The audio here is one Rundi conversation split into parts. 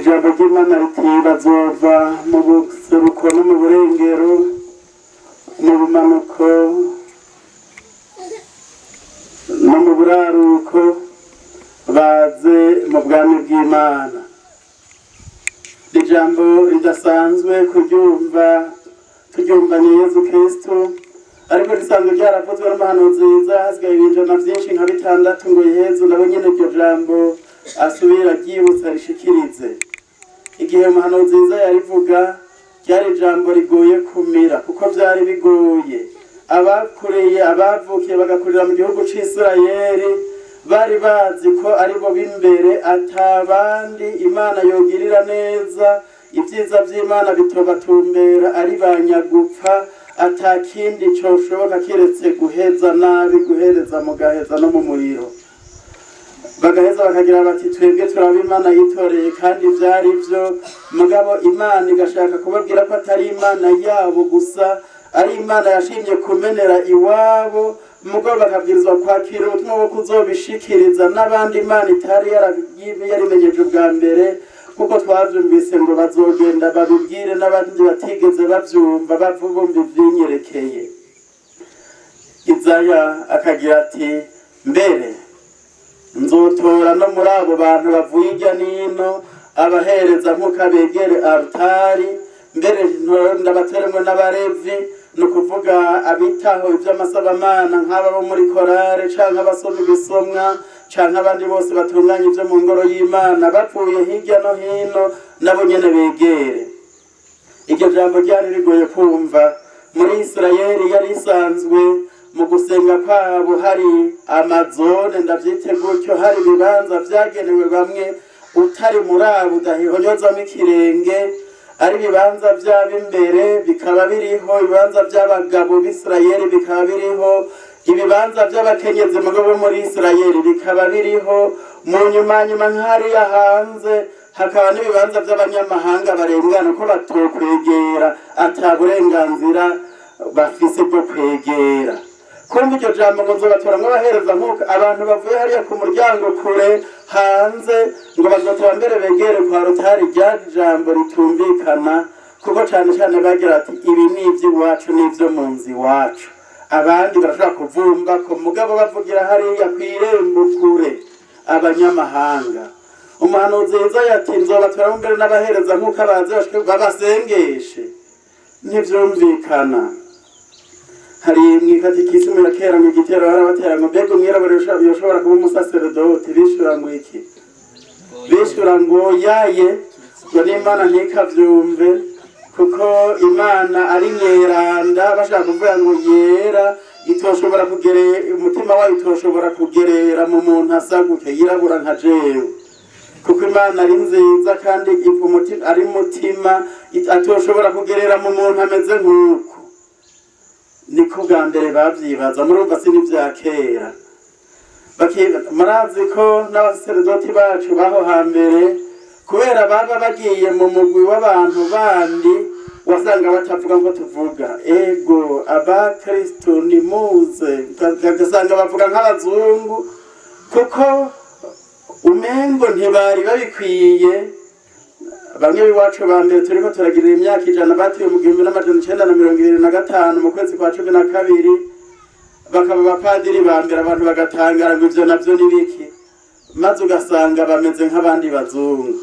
Ijambo ry'Imana riti: "Bazova mu buseruko no mu burengero, mu bumanuko no mu buraruko, baze mu bwami bw'Imana." Ijambo ridasanzwe kuryumva, turyumvanye Yezu Kristo, ariko risanzwe ryaravuzwe n'umuhanuzi Yesaya, hasigaye ibinjana vyinshi nka bitandatu ngo Yezu nawe nyene iryo jambo asubira aryibutsa, rishikirize. Igihe umuhanuzi Yesaya yarivuga, ryari ijambo rigoye kumira, kuko vyari bigoye. Abakuriye, abavukiye bagakurira mu gihugu c'Isirayeli, bari bazi ko aribo b'imbere, atabandi Imana yogirira neza, ibyiza vy'Imana bitobatumbera, ari banyagupfa, atakindi coshoboka kiretse guheza nabi, guhereza mu gaheza no mu muriro. Bagaheza bakagira bati: "Twebwe turaba Imana yitoreye." Kandi vyari vyo, mugabo Imana igashaka kubabwira ko atari Imana yabo gusa, ari Imana yashimye kumenera iwabo, mugabo bakabwirizwa kwakira ubutumwa bwo kuzobishikiriza n'abandi Imana itari yarimenyeje ubwa mbere, kuko twavyumvise ngo bazogenda babibwire n'abandi batigeze bavyumva, bumva ivyinyerekeye. Izaya akagira ati: "Mbere nzotora no muri abo bantu bavuye irya nino abahereza nk'uko abegere altari, mbere ndabateremwo n'Abarevi," ni ukuvuga abitaho ivy'amasabamana, nk'aba bo muri korale, canke abasoma ibisomwa, canke abandi bose batunganya ivyo mu ngoro y'Imana, bavuye hirya no hino, nabo nyene begere. Iryo jambo ryari rigoye kumva muri Isirayeli yari isanzwe mu gusenga kwabo hari amazone, ndavyite gutyo, hari ibibanza vyagenewe bamwe, utari muri abo udahonyozamo ikirenge, ari ibibanza vy'ab'imbere bikaba biriho, ibibanza vy'abagabo b'Isirayeli bikaba biriho, ibibanza vy'abakenyezi mugabo bo muri Isirayeli bikaba biriho, mu nyuma nyuma nk'hariya hanze hakaba n'ibibanza vy'abanyamahanga barengana, ko batokwegera, ata burenganzira bafise bwo kwegera. Kumva iryo jambo ngo nzobatoramwo abahereza nk'uko abantu bavuye hariya ku muryango kure hanze, ngo bazotora mbere begere kwa rutari, rya jambo ritumvikana, kuko cane cane bagira ati: "Ibi ni ivy'iwacu, n'ivyo mu nzu iwacu, abandi barashobora kuvumba ko." Mugabo bavugira hariya kw'irembo kure abanyamahanga. Umuhanuzi Yesaya ati: "Nzobatoramwo mbere n'abahereza nk'uko abaze bashike babasengeshe." Ntivyumvikana. Hari mw'ikatikisimu ya kera mu gitero barabatera ngo: "Mbega umwirabura yoshobora kuba umusaseredoti?" Bishura ngo iki? Bishura ngo yaye, ngo n'Imana ntikavyumve, kuko Imana ari nyeranda, bashaka kuvuga ngo yera, itoshobora kugerera umutima wayo, itoshobora kugerera mu muntu asa gutyo, yirabura nka jewe, kuko Imana ari nziza kandi umutima ari mutima, atoshobora kugerera mu muntu ameze nk'uko. Niko bwa mbere bavyibaza. Murumva si n'ivya kera. Murazi ko n'abasaseredoti bacu baho hambere, kubera baba bagiye mu mugwi w'abantu bandi, wasanga batavuga ngo tuvuga ego abakristo nimuze, ugasanga bavuga nk'abazungu, kuko umengo ntibari babikwiye. Bamwe b'iwacu ba mbere turiko turagirira imyaka 100, batuye mu 1925 mu kwezi kwa 12, bakaba abapadiri ba mbere, abantu bagatangara ngo ivyo navyo ni biki? Maze ugasanga bameze nk'abandi bazungu.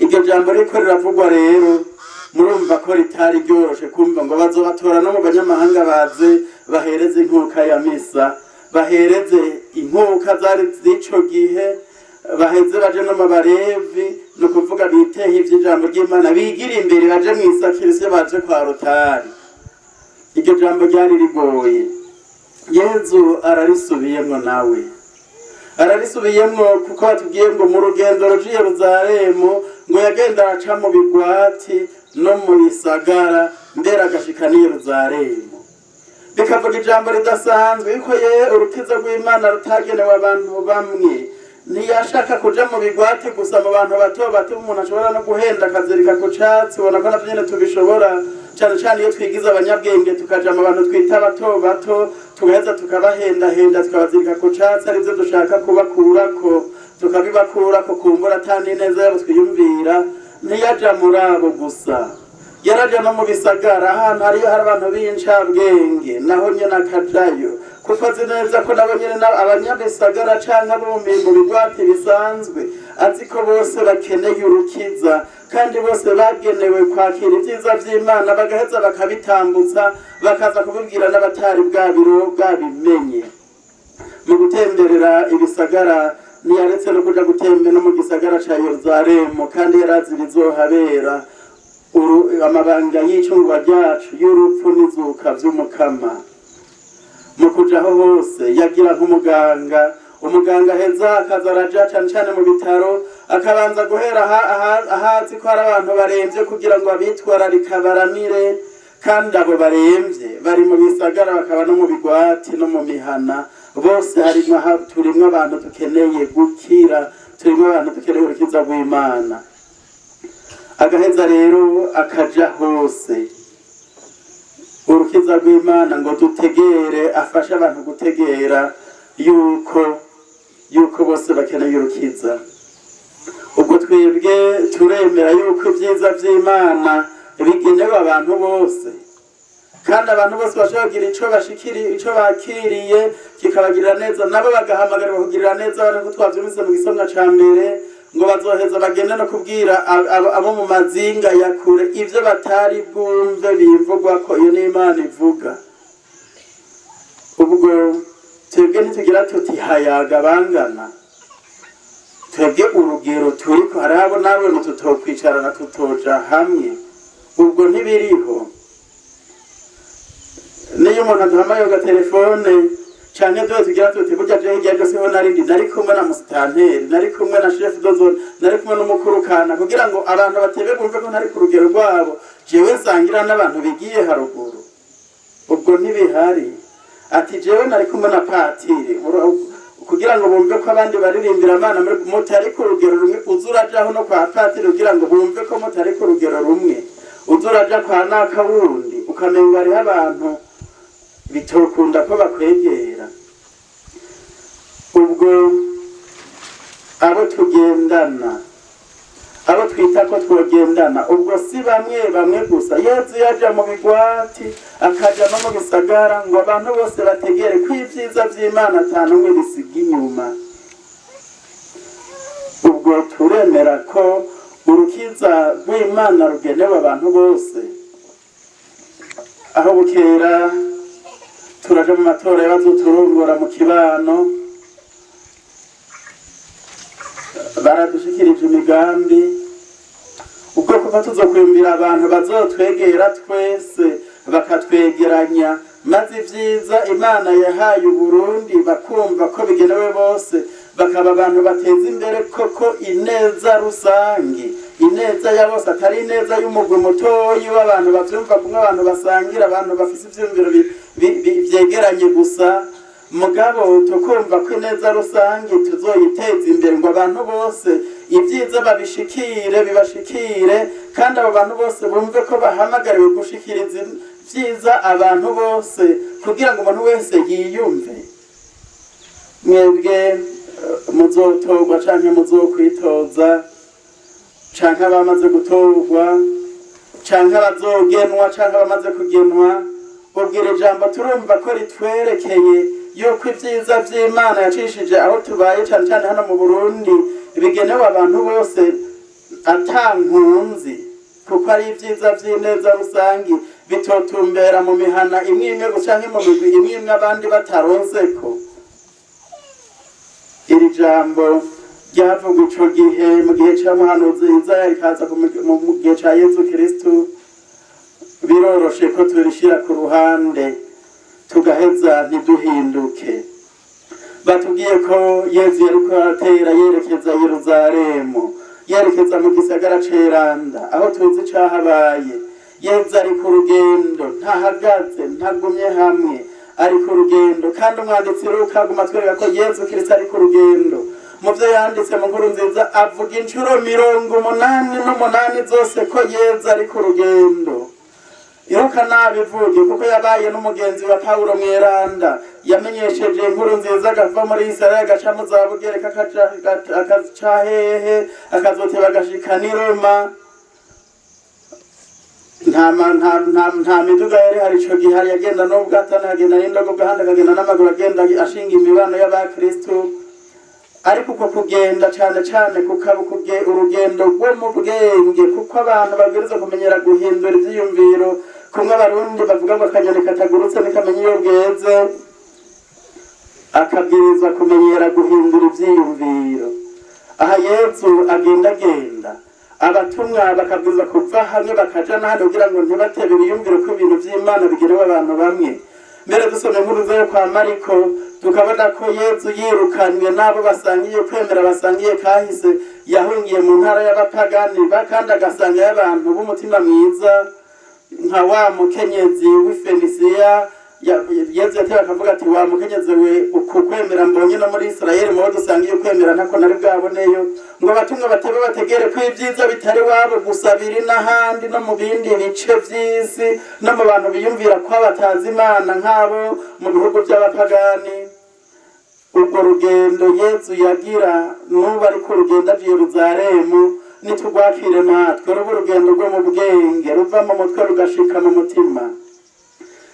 Iryo jambo riko riravugwa rero, murumva ko ritari ryoroshe kumva ngo bazobatora no mu banyamahanga, baze bahereze inkuka ya misa, bahereze inkuka zari z'ico gihe, baheze baje no mu Barevi, ni ukuvuga biteho ivy'ijambo ry'Imana, bigira imbere, baje mw'isakirisiyo, baje kwa rotari. Iryo jambo ryari rigoye. Yezu ararisubiyemwo, nawe ararisubiyemwo, kuko batubwiye ngo mu rugendo ruja i Yeruzalemu, ngo yagenda araca mu bigwati no mu bisagara, mbere agashika n'i Yeruzalemu. Bikavuga ijambo ridasanzwe yuko ye urukiza rw'Imana rutagenewe abantu bamwe. Ntiyashaka kuja mu bigwati gusa, mu bantu bato bato umuntu ashobora no guhenda akazirika ku catsi. Ubona ko navyo nyene tubishobora, cane cane iyo twigize abanyabwenge, tukaja mu bantu twita bato bato, tugaheza tukabahendahenda, tukabazirika ku catsi, arivyo dushaka kubakurako. Tukabibakura ko kumbura ata n'ineza yabo twiyumvira. Ntiyaja muri abo gusa, yaraja no mu bisagara, ahantu hariyo hari abantu b'incabwenge, naho nyene akajayo, kuko azi neza ko nabo nyene abanyabisagara canke abo mu bigwati bisanzwe, azi ko bose bakeneye urukiza, kandi bose bagenewe kwakira ibyiza vy'Imana, bagaheza bakabitambutsa, bakaza kubibwira n'abatari bwabiro bwabimenye. Mu gutemberera ibisagara, ntiyaretse no kuja gutembera no mu gisagara ca Yeruzalemu, kandi yarazi ibizohabera, amabanga y'icungwa ryacu, y'urupfu n'izuka vy'Umukama. Mu kujaho hose yagira nk'umuganga. Umuganga aheza akaza araja cane cane mu bitaro, akabanza guhera ahazi ko hari abantu baremvye, kugira ngo abitwararika baramire. Kandi abo baremvye bari mu bisagara, bakaba no mu bigwati no mu mihana, bose harimwo turimwo abantu dukeneye gukira, turimwo abantu dukeneye urukiza rw'Imana. Agaheza rero akaja hose, urukiza rw'Imana, ngo dutegere, afashe abantu gutegera yuko bose bakeneye urukiza. Ubwo twebwe turemera yuko ibyiza vy'Imana bigenewe abantu bose, kandi abantu bose bashobora kugira ico bashikiri, ico bakiriye kikabagirira neza, nabo bagahamagarwa kugirira neza abantu, nkuko twavyumvise mu gisomwa ca mbere, ngo bazoheza bagende no kubwira abo mu mazinga ya kure ivyo batari bwumve bimvugwa ko iyo n'Imana ivuga. Ubwo twebwe ntitugira tuti hayaga bangana. Twebwe urugero turiko, hariho abo nabone tutokwicarana, tutoja hamwe. Ubwo ntibiriho. Niyo umuntu aduhamaye agatelefone canke tuba tugira tuti burya je hirya ejo siho narindi, nari kumwe na musitanteri, nari kumwe na chef de zone, nari kumwe n'umukuru kana, kugira ngo abantu batebe bumve ko ntari ku rugero rwabo, jewe nsangira n'abantu bigiye haruguru. Ubwo ntibihari ati jewe nari kumwe na patiri, kugira ngo bumve ko abandi baririmbira Imana mutari ku rugero rumwe. Uza urajaho no kwa patiri kugira ngo bumve ko mutari ku rugero rumwe. Uza uraja kwa naka wundi, ukamenga hariho abantu bitokunda ko bakwegera. Ubwo abo tugendana, abo twita ko twogendana, ubwo si bamwe bamwe gusa. Yezu yaja mu bigwati, akaja no mu bisagara, ngo abantu bose bategere ko ibyiza vy'Imana ata n'umwe bisiga inyuma. Ubwo turemera ko urukiza rw'Imana rugenewe abantu bose. Aho bukera turaja mu matora y'abazoturongora mu kibano. Baradushikirije imigambi. Ubwo kuva tuzokwiyumvira abantu bazotwegera twese, bakatwegeranya, maze ivyiza Imana yahaye Uburundi bakumva ko bigenewe bose, bakaba abantu bateza imbere koko ineza rusange, ineza ya bose, atari ineza y'umugwi mutoyi w'abantu bavyumva kumwe, abantu basangira, abantu bafise ivyiyumviro vyegeranye gusa, mugabo tukumva ko ineza rusange tuzoyiteza imbere, ngo abantu bose ibyiza babishikire, bibashikire, kandi abo bantu bose bumve ko bahamagariwe gushikiriza ibyiza abantu bose, kugira ngo umuntu wese yiyumve. Mwebwe muzotorwa canke muzokwitoza, canke abamaze gutorwa, canke abazogenwa, canke abamaze kugenwa, ubwira ijambo turumva ko ritwerekeye, yuko ibyiza vy'Imana yacishije aho tubaye, cane cane hano mu Burundi, bigenewe abantu bose ata nkunzi, kuko ari ibyiza vy'ineza rusangi, bitotumbera mu mihana imwe imwe gusa canke mu migwi imwe imwe, abandi bataronseko. Iri jambo ryavugwa ico gihe, mu gihe ca muhanuzi Izaya, rikaza mu gihe ca Yezu Kristu. Biroroshe ko turishira ku ruhande, tugaheza ntiduhinduke. Batubwiye ko Yezu yariko aratera yerekeza Yeruzalemu, yerekeza mu gisagara ceranda, aho tuzi cahabaye. Yezu ari ku rugendo, ntahagaze, ntagumye hamwe, ari ku rugendo. Kandi umwanditsi Luka aguma atwereka ko Yezu Kristo ari ku rugendo. Mu byo yanditse mu nkuru nziza, avuga inshuro 88 zose ko Yezu ari ku rugendo. Luka nabivuge kuko yabaye n'umugenzi wa Pawulo mweranda, yamenyesheje inkuru nziza agava muri Isirayeli, agaca mu za Bugereka, akaca hehe, akazoteba agashika n'i Roma. Nta miduga yari hari ico gihe, hari yagenda n'ubwato, akagenda n'indogobe, ahandi akagenda n'amaguru, agenda ashinga imibano y'abakristu. Ariko uko kugenda cane cane kukaba urugendo rwo mu bwenge, kuko abantu babwiriza kumenyera guhindura ivyiyumviro. Kumwe Abarundi bavuga ngo akanyoni katagurutse ntikamenya iyo bweze, akabwirizwa kumenyera guhindura ivyiyumviro. Aha Yezu agendagenda, abatumwa bakabwirizwa kuva hamwe bakaja n'ahandi kugira ngo ntibatebe biyumvire ko ibintu vy'Imana bigenewe abantu bamwe. Mbere dusoma inkuru zo kwa Mariko, tukabona ko Yezu yirukanywe n'abo basangiye kwemera, basangiye kahise, yahungiye mu ntara y'abapagani, kandi agasanga y'abantu b'umutima mwiza, nka wa mukenyezi w'Ifenisiya. Yezu yateye akavuga ati: "Wa mukenyezi we, uku kwemera mbonye no muri Isirayeli mubo dusangiye ukwemera ntako nari bwaboneyo." Ngo abatumwa batebe bategere ko ibyiza bitari wabo gusa, biri n'ahandi, no mu bindi bice vy'isi, no mu bantu biyumvira ko batazi Imana, nk'abo mu bihugu by'abapagani. Urwo rugendo Yezu yagira n'ubu ariko urugendo aja i Yeruzalemu, nitugwakire natwe ruba urugendo rwo mu bwenge, ruva mu mutwe rugashika mu mutima.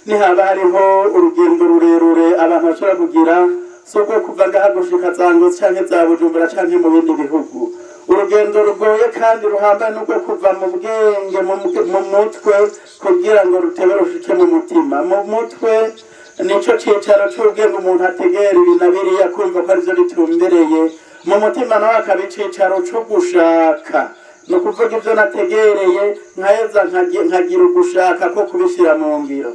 Nihaba hariho urugendo rurerure abantu bashobora kugira, si urwo kuva ngaha gushika za Ngozi canke za Bujumbura canke mu bindi bihugu. Urugendo rugoye kandi ruhambaye n'urwo kuva mu bwenge, mu mutwe, kugira ngo rutebe rushike mu mutima. Mu mutwe nico cicaro c'ubwenge, umuntu ategera ibi na biriya, kumva ko arivyo bitumbereye. Mu mutima nawe akaba icicaro co gushaka, ni ukuvuga ivyo nategereye nkaheza nkagira ugushaka ko kubishira mu ngiro.